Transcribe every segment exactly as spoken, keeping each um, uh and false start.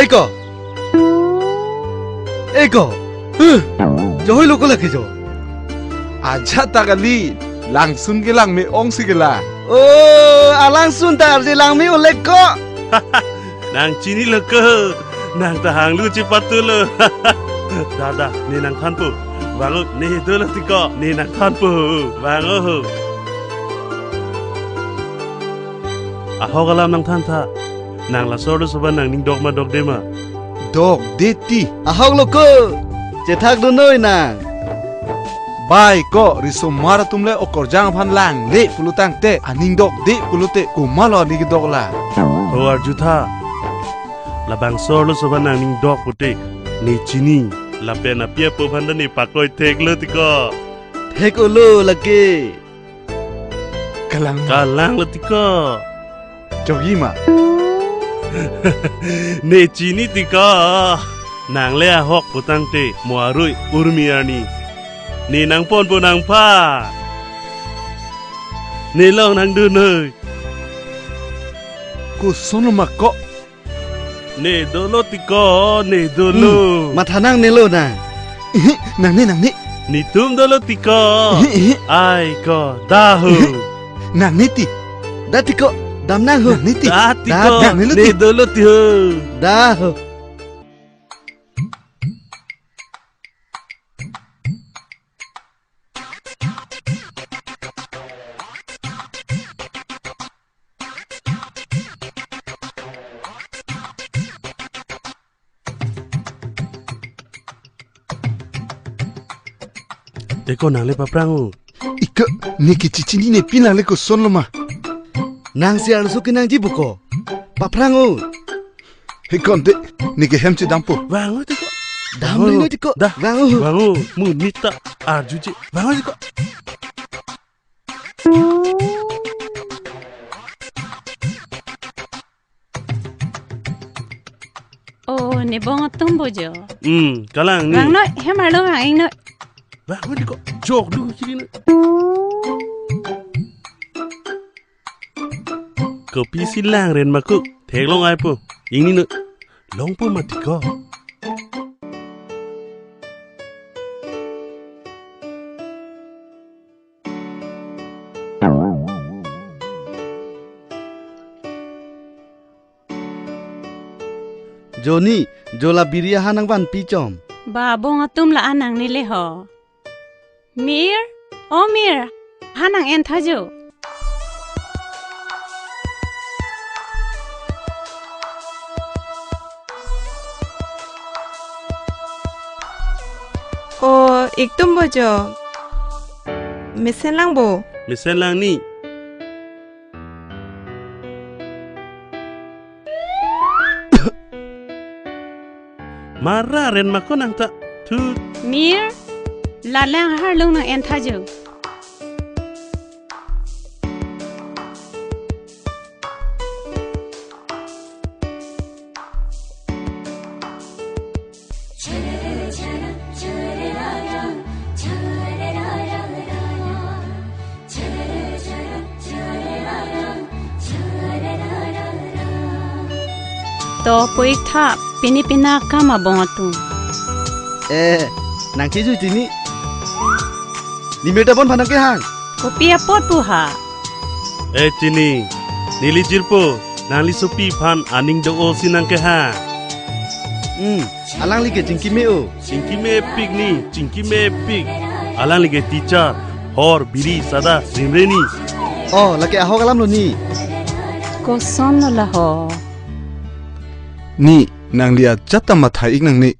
Eko. Eko. Huh. Johoi lo ko lake jo. Ajat ta kali, langsun ke langme ong si ke la. Oh, alangsun ta arje langme ong le ko. Nang chinilo ko. Nang ta hanglu chipatu lo. Da, da, ne nangthanpo. Vang o, ne dolo tiko, ne nangthanpo. Vang o. Ahok alam nangthantha. Nang laso arloso aphan nangning dok ma dokde ma? Dokde ti. Ahok lo ko. Chethak dunnoi nang. Bai ko, risomar atum le okorjang aphan langle pulo tangte aning dokde pulote komatlo aning kedok la? Ho arjutha. Labangso arloso aphan nangning dok pute ne chini. Lapen api apo aphan ta ne pakloi theklo tiko. Thek-olo lake. Kalang. Kalang lo tiko. Chogi ma? Ne chini tiko. Nang le ahok putangte mo arui urmi arni. Ne nangponpo nangpha. Ne long nangdun noi. Koson ma ko? Ne dolo tiko, ne dolo. Hmm, matha nangnelo nang. Ihi, nangne, nangne. Netum dolo tiko. Ihi, ihi. Ai ko, da ho. Ihi, nangne ti. Da tiko, dam nang ho. Nangne ti. Da tiko, da, nangnelo ne ti. Dolo ti ho. Da ho. Teko nang le paphrang o. Iko, ne ke chichinine pi nang le koson lo ma? Nang si arloso kenangji buko. Paphrang o. He konte, ne ke hem chedampo. Vang o teko. Dam. Vang o. Ri noi teko. Da. Vang o. Vang o. Mu mita arjuje. Vang o teko. Oh, ne bong atum bo jo. Hmm, kalang ni. Vang noi, hem arlo vang ing noi. Vang noi teko. Jok du kiri noi. Kopisi lang ren ma ko. Theklong ai po. Ingni noi. Longpo ma tiko. Joni, jo la biri ahan nangvanpi chom. Ba bong atum la-an nangne le ho. Mir, o Mir, ahan nang-en tha jo. O, iktum bo jo. Mesen lang bo. Mesen lang ni. Mara ren ma ko nang ta. Thu. Mir, lalang aharlung nang-en tha jo. To puitha pini pina kama bong atum. Eh, nang chejui tini. Ni meta bon phanang kehang. Kopi apot pu ha. Eh, tini. Neli jirpo, nangli sopi aphan aning do-o si nang kehang. Hmm, alangli ke chingki me-o. Chingki mepik ni, chingki mepik. Alangli ke teacher, hor, biri, sada, rimre ni. Oh, lake ahok alam lo ni. Koson lo la ho. Ni, nangli ajat ta matha ik nangne.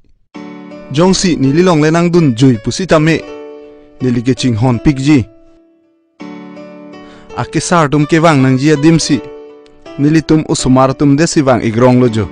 Jongsi neli longle nangdunjui pusitame, neli ke chinghon pikji. Akesar atum kevang nangji adim si, nelitum osomar atum desi vang igrong lo jo.